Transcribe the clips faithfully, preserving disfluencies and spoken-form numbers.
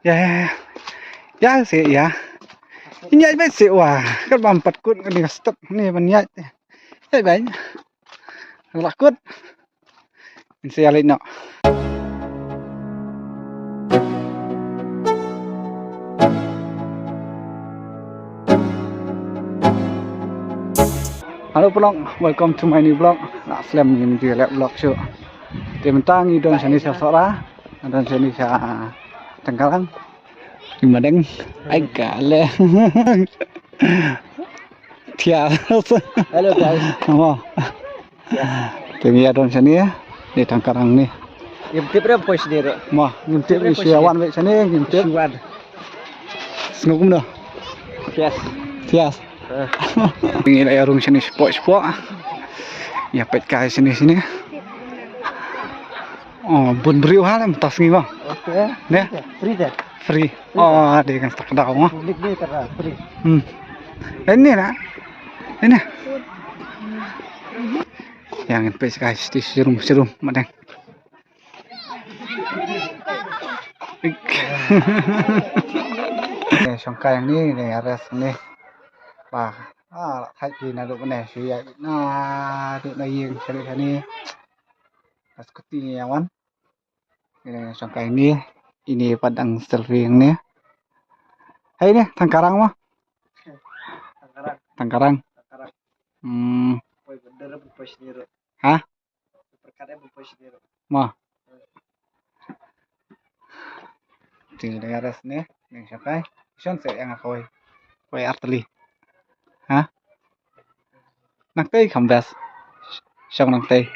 Ya, ya, ya. Ya, se ya. Ini ai bai se wa. Kan bam pat kut kan ni step ni ban ya. Ya bai. Lah kut. Min se ya leit noh. Hello pulok, welcome to my new vlog. Lah slem ngim ju leh vlog shuh. Te mynta ngi don shane sha Sohra, don shane sha Tengkarang. Ngi madeng, ai ka le. Thia. Hello guys. Mo. Te ngi ïa don shane, ni Tengkarang ni. Ngim tip re poi shane ruh. Mo, ngim tip, ngim tip re poi shane. Wan wei shane, ngim tip. Shu wan. Sngew kumno? Thias. Thias. Eh. Ngi la ïa rung shane shapoh shapoh. Ïa peit kai shane shane. Oh, bun briew ha lem tas ngi ba. Okay. Ne? Free de. Free. Oh, ade kan tak daw ma. Public de tak free. Hmm. Ini na. Ini. Ïa ngin peit kai shiti shirum shirum madeng. Shongkai ni, ni ares ni. Ba, ah, la thait ki naduh ne, shu ïa naduh na ïing shane shane. Ka skuti ni ïa wan. Ni shongkai ni, ini pat dang selfie ni. Hai ni, Tengkarang mo? Tengkarang. Tengkarang. Tengkarang. Hmm. Poi bener poi sini ruh. Hah? Perkat em poi sini ruh. Mo. Ti da ares ni, ni shongkai. Shon se ïa nga kawei. Kawei artylli. Ha? Nangtei kham best. Shong nangtei.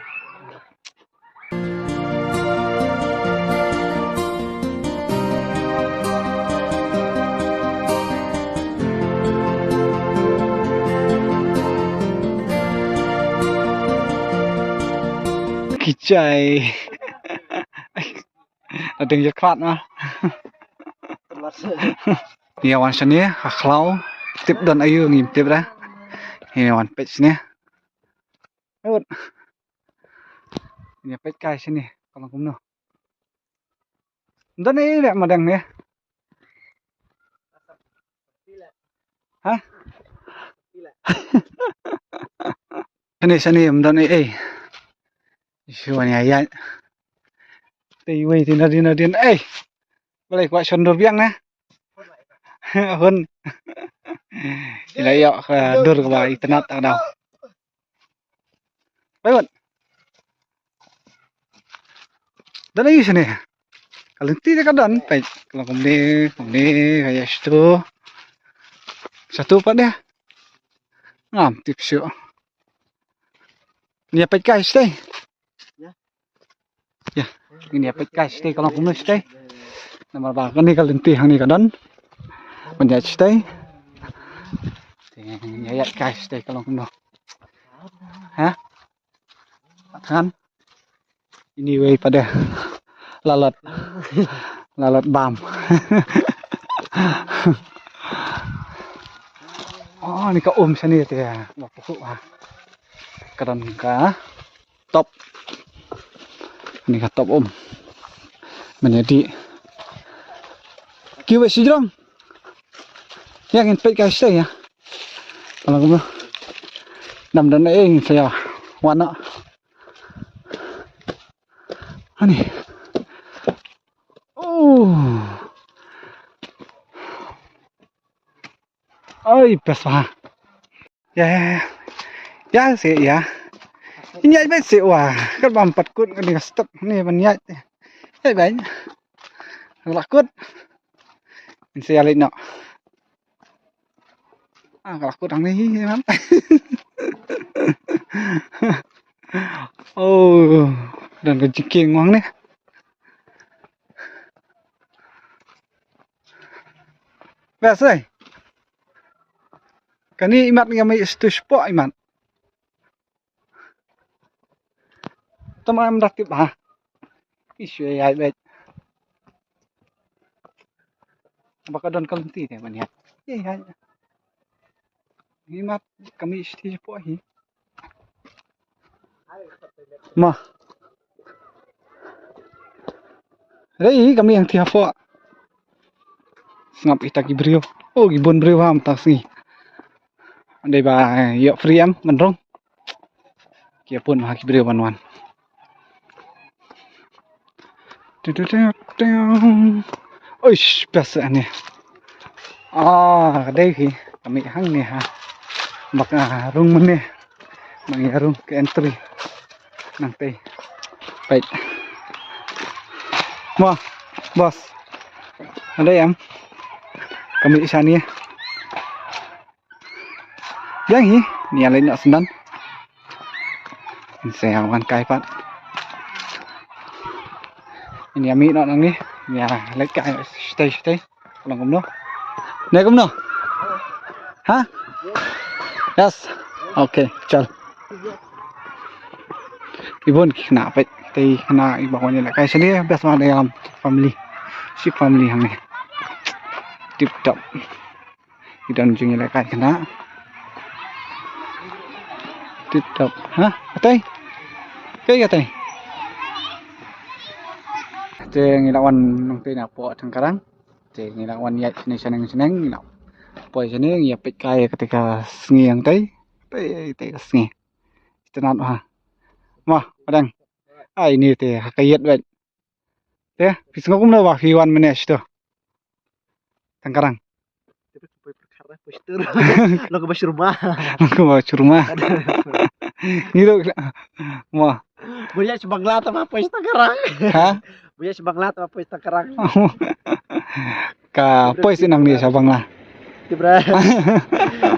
Ki jai. Adeng ïa krat ma. Ïa wan shane ha khlaw, tip don aïu ngim tip da. Ïa wan peit shane. Ut. Ïa peit kai shane, ka long kumno. Don aïu leh madang ne. Ha? Shane shane ym don ei ei. Shu wan ïa ïa. Te iwei te nadien nadien ei. Balei kwah shon dur biang ne. Hun. Ila ïoh ka dur kaba itynnad ta ka daw. Peit wat. Don aïu shane. Ka lynti te ka don peit. Ka long kumne kumne ka ïa shatu. Shatu pat de. Ngam tip shuh. Ïa peit kai shatei. Ïa. Ngin ïa peit kai shatei ka long kumno shatei. Namar ba kane ka lynti hangne ka don. Ban ïa shatei. Te ngin ïa ïa kai shatei ka long kumno. Ha? Than. Anyway, pat de. La lot. La lot bam. Oh, ni ka um shane te. Ba puhu ha. Ka don ka top. Ni ka top um. Ban ïa dih. Kiwei shi jrong. Ïa ngin peit kai shatei ïa. Ka long kumno. Nam don ei ngin sa ïa wan noh. Ani. Oh. Ai, best ha. Ya, ya, ya. Ya, se ya. Ini ai best se wa. Kan bam pat kut kan ni step ni ban ya. Ya, bai. Lah kut. Ini se ya leh no. Ah, ka la kut hangne hi man. Oh, don ka jingkieng hangne. Best eh. Kane imat nga mai stu spot imat. Tama em da tip ha. Ish, ai ai bet. Ba ka don ka lynti te ban ïa. Ai ai. Imat kami isti po hi. Ma. Rei kami yang ti hapo. Sngap ita ki briew. Oh, ki bun briew ha mynta sngi. Dei ba ïoh free em ban rung. Ki ïa pun ha ki briew ban wan. Tu, tu, tu, tu. Uish, best ani. Ah, dei hi. Kami hangne ha. Bak, ah, rung mynne. Nang ïa rung ka entry. Nangtei. Peit. Mo, boss. Dei em. Kami shane. Biang hi, ni ïa leit noh sdang. Ngin sa ïa wan kai pat. Ngin ïa mih noh nangne, ngin ïa leit kai shatei shatei. Ka long kumno? Ne kumno? Ha? Yes. Okay, chal. Ki bun ki khynnah peit, tei khynnah kiba wan ïalehkai shane, best ma dei ïalam family. Shi family hangne. Tip top. Ki don jingïalehkai khynnah. Tip top. Ha? Katai? Kaei katai? Te ngi la wan nangtei napoh Thangkarang. Te ngi la wan ïaid shane shaneng shaneng, ngi la poi shane, ngi ïa peit kai katei ka sngi hangtei. Tei, tei ka sngi. Itynnad ha. Mo, Padang. Ai, ni te ha ka ïit bad. Te, phi sngew kumno ba phi wan mynne shito? Thangkarang. Lo ka ba shruma. Lo ka ba shruma. Ni lo. Mo. Buya si Bangla ta ma poi Thangkarang. Ha? Buya si Bangla ta ma poi Thangkarang. Ka poi si nang ni sa Bangla. Tibra.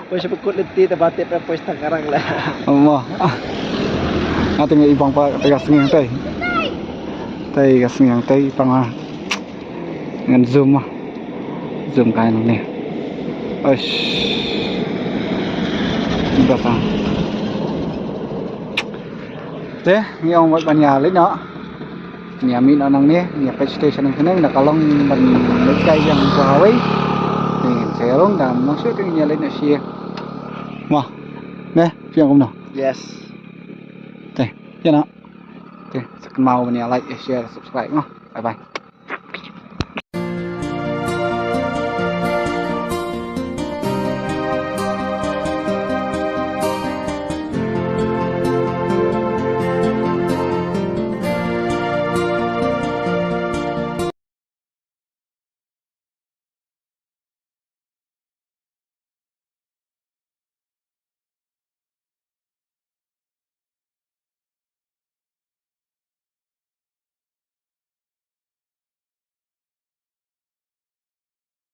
Poi si pekut lenti ta ba tip poi Thangkarang la. Mo. Nga teng i bang pa tega sngi tei. Tei ka sngi tei pang ha. Ngan zoom ah. Zoom kai nang ni. Oish. Ni ba sa. Te, ngi ong wat ban ïa leit noh. Ngi ïa mih noh nangne, ngi ïa peit station nangne, da ka long ban leit kai jong ka highway. Ngi sa ïa rung da mong shuh te ngi ïa leit noh sha. Mo. Ne, phi ong kumno? Yes. Te, ïa noh. Te, sa kynmaw ban ïa like, share, subscribe mo. Bye bye.